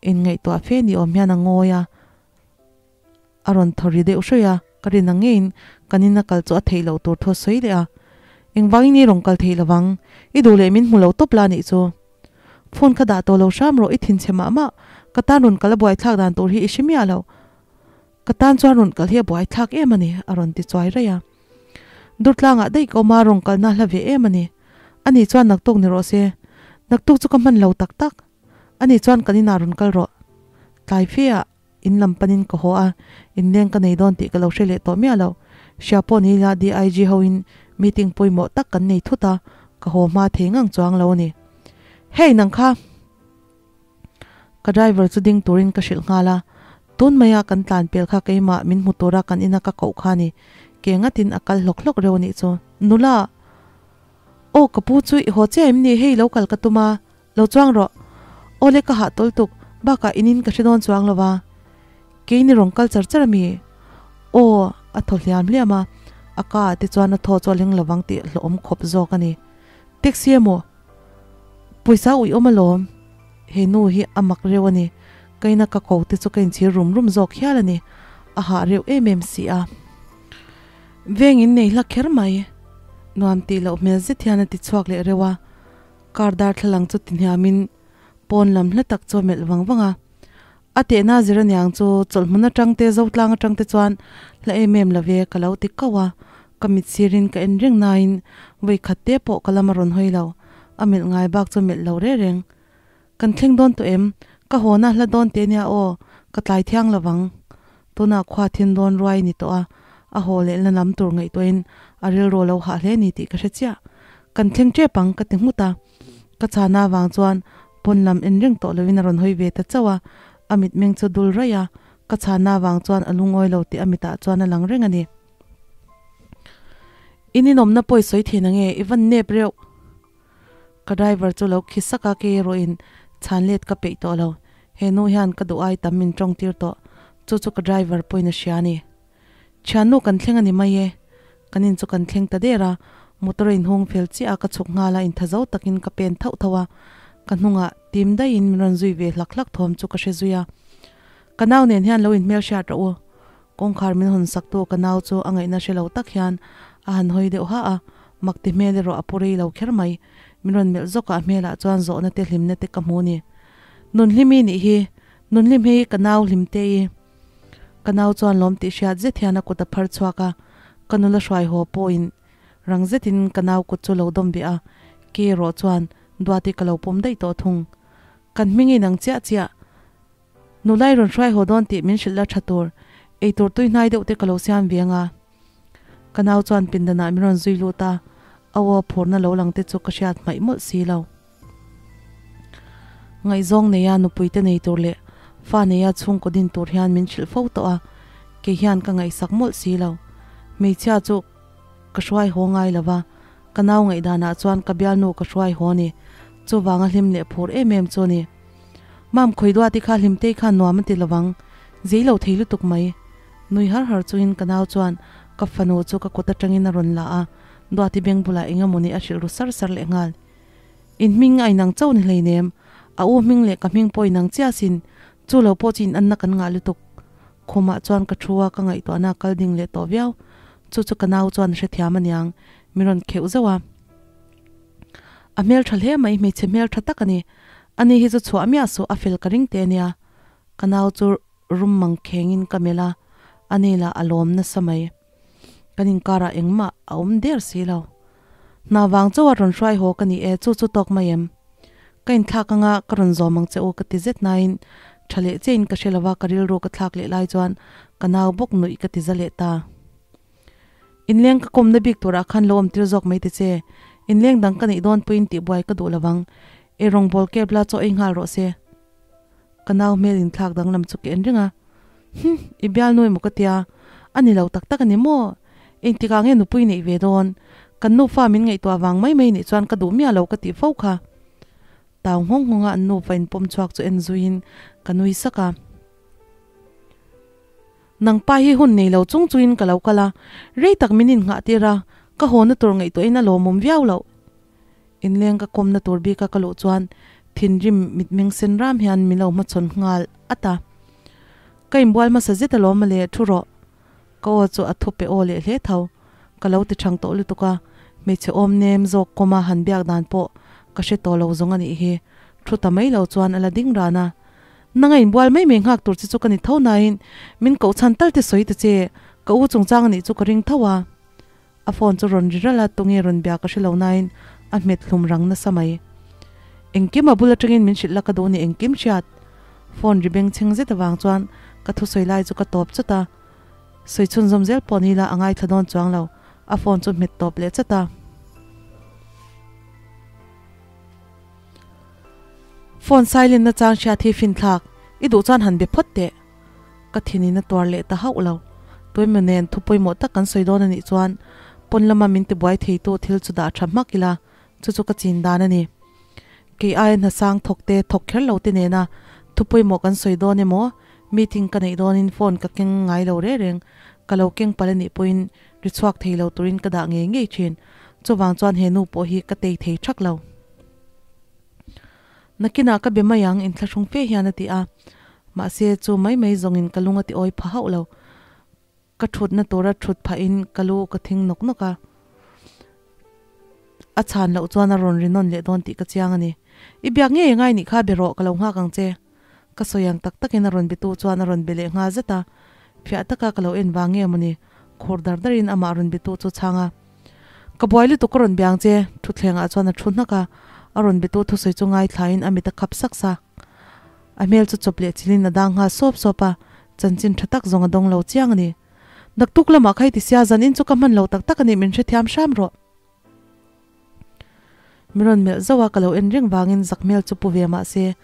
Inngaihtuah fe ni awm hian a ngawi a, a rawn thaw ri deuh hrawih a, ka rin ang ngeiin kan ina kal chu a theih loh tur thu a sawi leh a. Engvangin i rawn kal theih lovang, i duh leh min hmu lo tawp la nih chu. Phone kha dah tawh lo hram rawh i thinchhe mah mah, ka tan rawn kal a buaithlak dan tur hi i hre miah lo. Ka tan chuan rawn kal hi a buaithlak em a ni, a rawn ti chuai raih a. Durtlangah daih ka awm a, rawn kalna hla ve em a ni. Ani chuan naktuk ni rawh se. Naktuk chu ka hman lo tak tak. Ani chuan kan inah rawn kal rawh. Tlai feah in lam panin ka haw a, inleng ka nei dawn tih ka lo hre leh tawh miah lo. Hria pawh ni ila DIG hoin meeting pawimawh tak kan nei thut a, ka haw hma thei ngang chuang lo a ni. Hey nang kha! Ka driver chu ding turin ka hrilh nghal a, tun maia kan tlan pel kha keimah min hmu tura kan ina ka koh kha ni, ke ngatin a kal hlawk hlawk reuh anih chu. Nula, Aw ka pu chu i haw chiah em ni, hei lo kal ka tum a, lo chuang rawh. Aw le ka hah tawl tuk, bakah inin ka hre dawn chuang lo va. Keini rawn kal char char a mi? Aw, a thaw hliam hliam a, A ka ah te chuan a thaw chu a leng lovang tih hlawhawm khawp zawk a ni. Taxi emaw? Pawisa uih awm alawm. He nu hi a mak reuh a ni. Ka ina ka ko te chu ka inchhir rum rum zawk hial a ni. A hah reuh em em si a. Veng in nei hla kher mai. Nuam tih loh hmel zet hian a ti chhuak leh reuh a. Car darthlalang chu ti hniamin pawn lam hla tak chu a melh vang vang a. A tehna zir aniang chu chawlhmun atang te Zotlang atang te chuan hla em em lo ve ka lo ti kauh a, ka mit sirin ka en reng nain vawi khat te pawh ka lam a rawn hawi lo, a melh ngai bak chu melh lo reng reng. Kan thleng dawn tawh em? Ka hawna hla dawn teh nia aw, ka tlai thiang lo vang. Tunah khua thin dawn ruai ni tawh a, a haw leh la lam tur ngaihtuahin a rilru lo hah hle ni tih ka hre chiah. Kan thleng tep ang ka ti nghut a, ka chhana avang chuan Pawn lam en reng tawh loin a rawn hawi ve ta chauh a, a mitmeng chu dul raih a, ka chhana avang chuan a lungawi lo tih a mitah chuan a lang reng a ni. I ninawmna pawi sawi thin ange, i van nep reuh. Ka driver chu lo khi sak a, kei erawhin chhan let ka peih tawh lo, he nu hian ka duh ai tam min tawng tir tawh, chu chu ka driver pawhin a hria a ni. Thiannu kan thleng a ni mai e. Kan in chu kan thleng ta der a, motor a inhung fel chiah a, ka chhuk nghal a, intha zo takin ka pen thauh thauh a, ka hnungah tim daihin min rawn zui ve hlak hlak thawm chu ka hre zui a. Ka nau nen hian lo inhmel hriat rawh u. Kawngkhar min hawn sak tu ka nau chu a ngaihna hre lo tak hian a han hawi deuh ha a, mak ti hmel erawh a pu rei lo kher mai. Min rawn melh zawk a, a hmelah chuan zawhna te hlimna te ka hmu ni. Nunhlimi nih hi, Nunhlim hei ka nau hlimte i. Ka nau chuan lawm tih hriat zet hian a kut a phar chhuak a, ka nula hruai haw pawhin rang zetin ka nau kut chu lo dawm ve a, ke erawh chuan Duati ka lo pawm daih tawh thung. Kan hming in ang chiah chiah. Nula i rawn hruai haw dawn tih min hrilh la tha tur, eitur tui hnai deuh te ka lo siam ve anga. Ka nau chuan pindanah min rawn zui lut a, a aw phurna lo lang te chu ka hriat hmaih mawlh si lo. Ngaihzawng neia nupuite nei tur leh fa neia chhungkaw din tur hian min hrilh fo tawh a, kei hian ka ngaihsak mawlh si lo. Hmeichhia chu ka hruai haw ngai lo va, ka nau ngaihdanah chuan ka bialnu ka hruai haw ni. Chuvanga hlim leh phur em em chu a ni. Mam Khawiduati kha Hlimtei khan nuam a ti lovang, zei lo thei lutuk mai. Nui har har chungin ka nau chuan ka fanu chu ka kut atangin a rawn la a, Duati beng bulah eng emaw ni a hrilh ru sar sar leh nghal. In hming a inang chauh ni hleinem, a u hming leh ka hming pawh inang chiah asin, chu lo pawh chu in anna kan ngah lutuk. Khumah chuan ka thu a, ka ngaihtuahna a kal ding leh tawh viau. Chu chu ka nau chuan a hrethiam aniang, min rawn kheuh zauh a. A hmel tha hle mai, hmeichhe hmel tha tak a ni. Ani hi chu chhuah miah suh, a fel ka ring teh ania. Ka nau chu rum mang khengin ka melh a, ani lah a lawm nasa mai. Kan inkarah engmah a awm der si lo. Hna vang chauha rawn hruai haw ka ni e, chu chu tawk mai em? Ka inthlak anga ka rawn zawm ang che u ka ti zet nain tha leh chiahin ka hre lova ka rilru ka thlak leh lai chuan ka nau bawk nuih ka ti za leh ta. Inleng ka kawmna bik turah khan lo awm tir zawk mai ti che, inleng dang ka neih dawn puiin tihbuai ka duh lovang, eirawngbawl kep la chaw ei nghal rawh se. Ka nau hmel inthlak danglam chu ka en reng a, Hum, i bialnu emaw ka tia, a ni lo tak tak a ni maw? Engtikah nge nupui neih ve dawn? Kan nufa min ngaihtuah vang mai mai nih chuan ka duh miah lo ka tih fo kha. Tau nghawng nghawnga an nufa inpawm chhuak chu en zuiin ka nui sak a. Nang pa hi hun nei lo chung chungin ka lo kal a, rei tak min innghah tir a, ka hawna tur ngaihtuahin a lawmawm viau loh. Inleng ka kawmna tur bika ka luh chuan thinrim mitmeng sen ram hian min lo hmachhawn nghal at a. Ka inbual hmasa zet alawm mawle, thu rawh. Ka aw chu a thu pe aw leh hle tho. Ka lo ti thang tawh lutuk a, hmeichhe awm nem zawk kawma han biak dan pawh ka hre tawh lo zawng a nih hi. Thu ta mai lo chuan a la ding ran a. Nanga inbual mai mai nghak tur che chu ka ni tho nain min koh chhan tal te sawi ta che, ka u chungchang a nih chu ka ring tho a. A phone chu rawn ri ralh a, tunge rawn bia ka hre lo nain a hmet hlum rang nasa mai. Engkim a bul atangin min hrilh la ka duh ni engkim hriat. Phone ri beng chheng zet avang chuan ka thusawi lai chu ka tawp chawt a, sawi chhunzawm zel pawh ni la a ngaithla dawn chuang lo, a phone chu hmet tawp leh chat a. Phone silent na chang hriat hi finthlak, i duh chuan han be phawt teh. Ka thinin a tuar leh ta hauh lo. Tuemaw nen thu pawimawh tak kan sawi dawn a nih chuan pawn lama min tibuai theitu thil chu dah tha hmak ila, chu chu ka chin dan a ni. Kei aia hnasang thawk te, thawk kher lo te nena thu pawimawh kan sawi dawn emaw, meeting ka neih dawnin phone ka keng ngai lo reng reng. Ka lo keng palh anih pawhin ri chhuak thei lo turin ka dah ngei ngei thin. Chuvang chuan he nu pawh hi ka tei thei thak lo. Nakinah ka be mai ang inthlahrung fe hian a ti a. Mahse chu mai mai zawngin ka lung a ti awi pha hauh lo. Ka thutna tura thut phahin ka lu ka thing nawk nawk a. A chhan loh chuan a rawn ri nawn leh dawn tih ka chiang a ni. I biak ngei angai nih kha be rawh ka lo nghak ang che. Ka sawi ang tak takin a rawn be tu chuan a rawn be leh nghal zet a. Fiah taka ka lo en vang nge mawni khur dar darin amah rawn be tu chu chhang a. Ka buai lutuk ka rawn be ang che thutthlengah chuan a thu hnak a. A rawn be tu thusawi chu ngaithlain a mit a khap sak sak. A hmel chu chawp leh chilin a dang nghal sawp sawp a, chanchin tha tak zawng a dawng lo chiang a ni. Naktuk lamah kha i ti sia, zan in chu ka hman lo tak tak a nih min hrethiam hram rawh. Mi rawn melh zauh a, ka lo en reng vangin zak hmel chu pu ve mah se,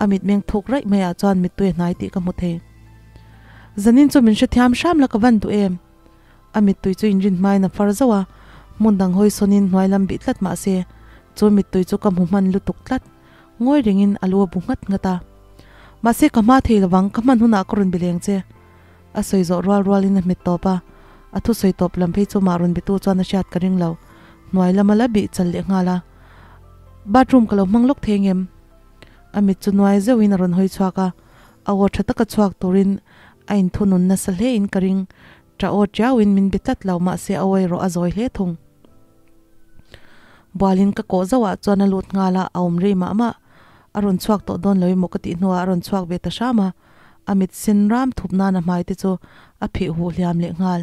a mitmeng thuk raih maiah chuan mittui a hnai tih ka hmu thei. Zan in chu min hrethiam hram la ka van duh em? A mittui chu inrin hmain a far zauh a, hmun dang hawi sawnin hnuai lam bih tlat mah se, chu mittui chu ka hmu hman lutuk tlat. Ngawi rengin a lu a bu nghat nghat a. Mahse ka hma thei lovang, ka hman hunah ka rawn be leng che. A sawi zawh rual rualin a hmet tawp a, a thusawi tawp lam phei chu mah rawn betu chuan a hriat ka ring lo. Hnuai lama la bih chal leh nghal a. Bathroom ka lo hmang lawk thei ngem? A mit chu nuai zeuhin a rawn hawi chhuak a, a aw tha taka chhuak turin a inthunun nasa hle in ka ring. Ṭah aw ṭiauin min be tlat lo mahse a aw erawh a zawi hle thung. Bualin ka kawh zauhah chuan a lut nghal a, a awm rei mah mah. A rawn chhuak tawh dawn lo emaw ka tih hnuah a rawn chhuak ve ta hram a, a mit sen ram thup nan a hmai te chu a phih huh hliam leh nghal.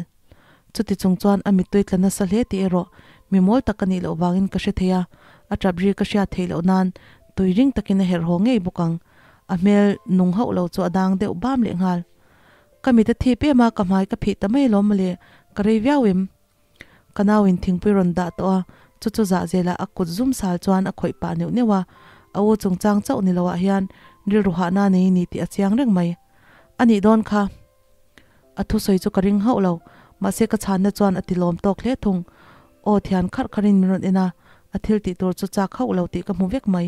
Chuti chung chuan a mittui tla nasa hle tih erawh mi mawl tak a nih loh vangin ka hre thei a, a tap ri ka hriat theih loh nan tui ring takin a herh haw ngei bawk ang. A hmel nung hauh lo chu a dang deuh bam leh nghal. Ka mit a thip em a, ka hmai ka phih ta mai alawm mawle, ka rei viau em? Ka nauin thingpui rawn dah tawh a, chu chu zah zelah a kut zum sal chuan a khawih pah neuh neuh a, a u chungchang chauh ni loah hian rilru hahna nei ni tih a chiang reng mai. A nih dawn kha. A thusawi chu ka ring hauh lo, mahse ka chhanna chuan a ti lawm tawk hle thung. Aw thian kharh kharhin min rawn en a, a thil tih tur chu chak hauh lo tih ka hmu vek mai.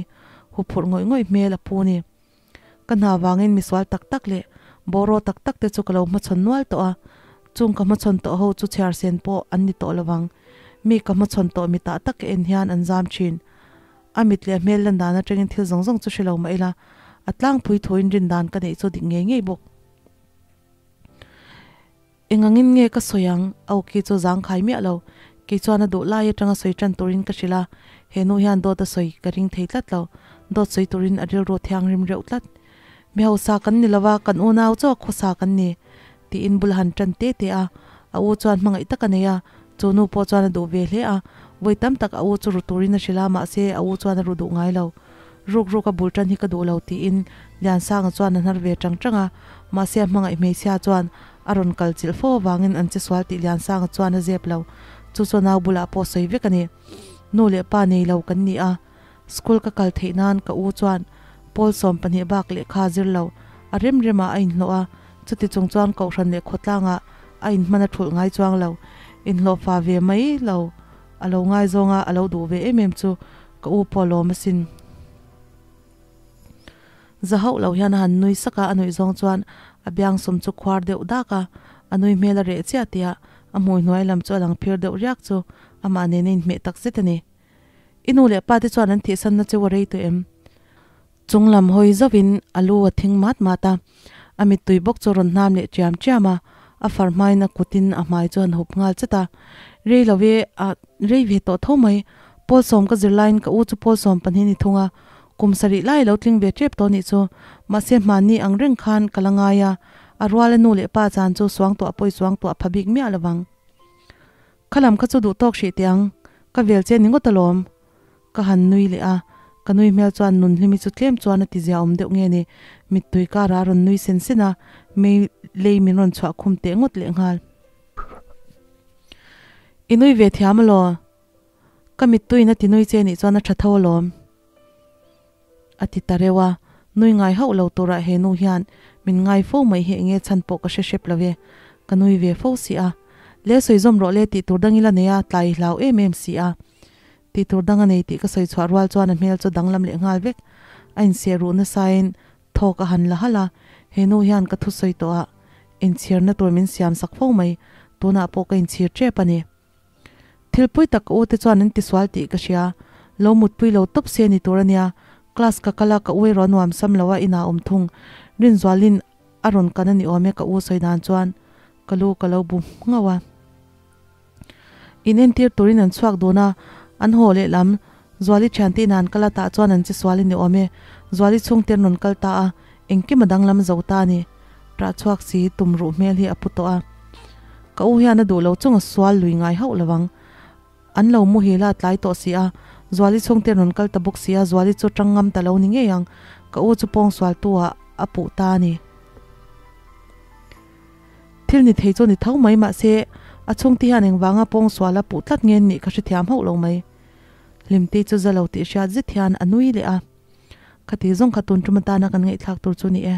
Huphurh ngawih ngawih hmel a pu ni. Ka hna vangin misual tak tak leh bawraw tak tak te chu ka lo hmachhawn nual tawh a, chung ka hmachhawn tawh ho chu chhiar sen pawh an ni tawh lovang. Mi ka hmachhawn tawh mitah tak ka en hian an zam thin. A mit leh a hmel lan dan atangin thil zawng zawng chu hre lo mah ila, a tlangpui thuin rin dan ka neih chu dik ngei ngei bawk. Engangin nge ka sawi ang? A awki chu zangkhai miah lo. Kei chuan a duh lai atanga sawi tan turin ka hrilh a, he nu hian dawt a sawi ka ring thei tlat lo. Dawt sawi turin a rilru thianghlim reuh tlat. Mi hausa kan ni lova, kan unau chaw khawsa kan ni, tiin bul a han tan te te a. A u chuan hmangaih tak a nei a, chu nu pawh chuan a duh ve hle a. Vawi tam tak a u chu ru turin a hrilh a, mahse a u chuan a ru duh ngai lo. Ruk ruk a bul tan hi ka duh lo tiin Liansanga chuan a hnar ve tang tang a, mahse a hmangaih hmeichhia chuan a rawn kal chilh fo avangin an che sual tih Liansanga chuan a zep lo. Chu chu nau bulah pawh sawi vek a ni. Nu leh pa nei lo kan ni a, school ka kal theih nan ka u chuan pawl 12 bak lehkha zir lo a rem remah a inhlawh a, chuti chung chuan kohhran leh khawtlangah a inhman a thulh ngai chuang lo. Inhlawhfa ve mai lo a lo ngaizawng a, a lo duh ve em em chu Ka u pawh lawm asin. Za hauh lo hian a han nui sak a, a nuih zawng chuan a biang sum chu khuar deuh dak a, a nui hmel a reh chiah tih a, a hmui hnuai lam chu a lang phir deuh riak chu amah nen a inhmeh tak zet a ni. I nu leh pa te chuan an thihsanna chu a rei tawh em? Chung lam hawi zauhin a lu a thing mat mat a, a mittui bawk chu a rawn hnam leh chiam chiam a, a far hmain a kutin a hmai chu han hup nghal chat a. Rei lo e, a rei ve tawh tho mai. Pawl sawm ka zir laiin ka u chu pawl 12 ni thung a, kum sarih lai lo tling ve tep tawh nih chu. Mahse hmanni ang reng khan ka la ngai a, a ruala nu leh pa chan chu suangtuah pawi suangtuah pha bik miah lovang. Kha lam kha chu duh tawk hrih teh ang, ka vel che ni ngawt alawm. Ka han nui leh a, ka nui hmel chuan Nunhlimi chu tlem chuan a ti zia awm deuh nge ni, mittui karah a rawn nui sen sen a, mei lei min rawn chhuah khum teh ngawt leh nghal. I nui ve thiam alaw? Ka mittuiin a ti nui che nih chuan a tha tho alawm. A ti ta reuh a, nui ngai hauh lo turah he nu hian min ngai fo mai hi enge chhan pawh ka hre hrep lo e, ka nui ve fo si a. Le sawi zawm rawh le tih tur dang ila nei a, tlai i hlau em em si a. Tih tur dang a nei tih ka sawi chhuah rual chuan a hmel chu danglam leh nghal vek. A inseh ruh nasain thawk a han la halh a, he nu hian ka thusawi tawh a, inchhirna tur min siam sak fo mai. Tunah pawh ka inchhir tep a ni. Thil pui tak ka u te chuan an tisual tih ka hria. Lo mutpui lo tawp se ni tur a nia. Class ka kal a, ka u erawh a nuam sam lo a, inah a awm thung. Rinzualin a rawn kan a ni awm e ka u sawi dan chuan ka lu ka lo bu nghauh a. In entir turin an chhuak dun a, an haw lehlam Zuali thiante inah an kal a tah chuan an che sual a ni awm e. Zuali chhungte an rawn kal ta a, engkim a danglam zo ta a ni. Ṭah chhuak si tum ruh hmel hi a pu tawh a. Ka u hian a duh lo chung a sual lui ngai hauh lo ang. An lo muhil a, a tlai tawh si a. Zuali chhungte an rawn kal ta bawk si a, Zuali chu ṭang ngam ta lo ni ngei ang. Ka u chu pawng sualtu ah a puh ta a ni. Thil ni thei chu ni tho mai mahse a chhungte hian engvanga pawng sual a puh tlat nge nih ka hrethiam hauh lo mai. Hlimtei chu za lo tih hriat zet hian a nui leh a. Khati zawng kha tun tum atana kan ngaihthlak tur chu ni e.